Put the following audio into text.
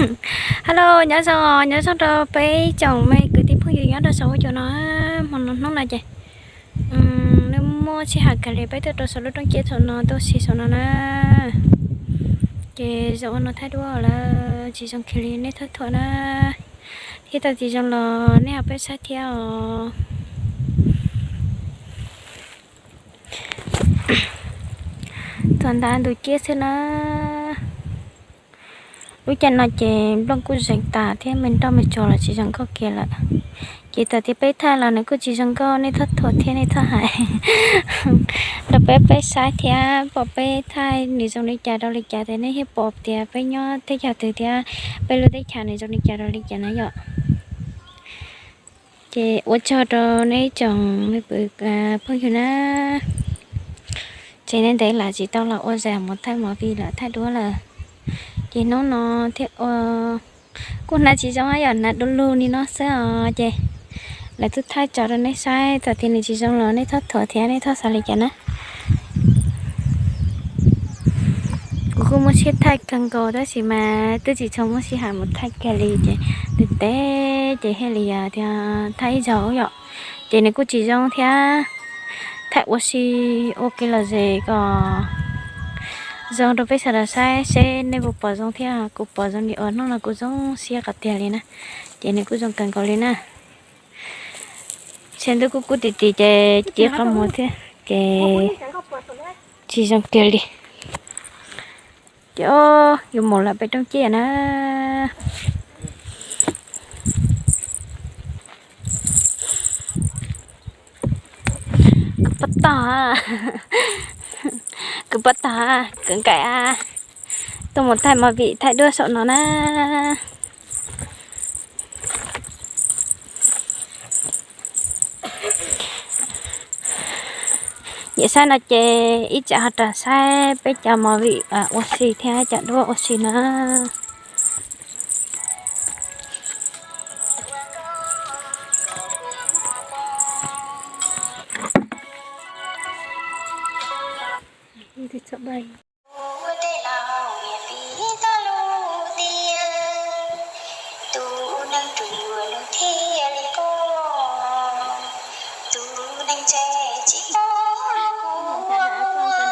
Hello, nyob zoo, nyob zoo rau peb tsoom me kwv tij phooj ywg nyob rau saum huab cua no. Hmo no hnub no ces nws muaj sij hawm kawg li peb tuaj rau saum lub rooj ciab saum no tuaj ua si saum no na. Ces zoo ua no thaij duab lawm tsis zoo kiag li nej txhob thuam na. Thiab tau tsis zoo los nej ho peb saib thiab os. Txog ntab ntug ciab xwb na. Lub caij no ces nplooj kuj zeem tas thiab me nroj me tsuag los tsis zoo nkauj kiag lawm. Ces txawm tias peb thaij los nws kuj tsis zoo nkauj, nej txhob thuam thiab nej txhob hais rau peb, peb saib thiab pom peb thaij nws zoo li cas rau li cas ces nej thiaj pom tias peb nyob teb chaws twg thiab peb lub teb chaws nws zoo li cas rau li cas na yom. Ces ua tsaug rau nej tsoom me kwv phooj ywg na. Tseem ntev ntev lawm tsis tau los ua zaj mus thaij movie lawm thaij duab lawm. Ces hnub no thiaj ua kuj hnav tsis zoo yom, hnav du lug li no xwb os ces lawv twb thaij tso rau nej saib, txawm tias nws tsis zoo los nej txhob thuam thiab nej txhob xav li cas na. Kuv kuj muab siab thaij kawg nkaus tab sis mas twb tsis tshua muaj sij hawm mus thaij kiag li ces ntev ntev ces thiaj li yog tias thaij ib zaug yom. Ces nws kuj tsis zoo thiab, thaij ua si ua kev lom zem kom zoo rau peb sawv daws saib seb nej puas pom zoo thiab kuv pom zoo li uas hnub no kuv zoo siab qhov tiag li na. Ces nws kuj zoo kawg nkaus li na. Tshav ntuj kuj kub tim tim ces cia qhov muag thiab ces tsis zoo kiag li. Ces yuav mus lawm pem rooj ciab na. Kuv pob tog, kuv pob tog, kuv nkaim tuaj mus thaij movie thaij duab saum no na. Yam saib no ces ib tsam ho rov saib peb cov movie ua si thiab cov duab ua si na.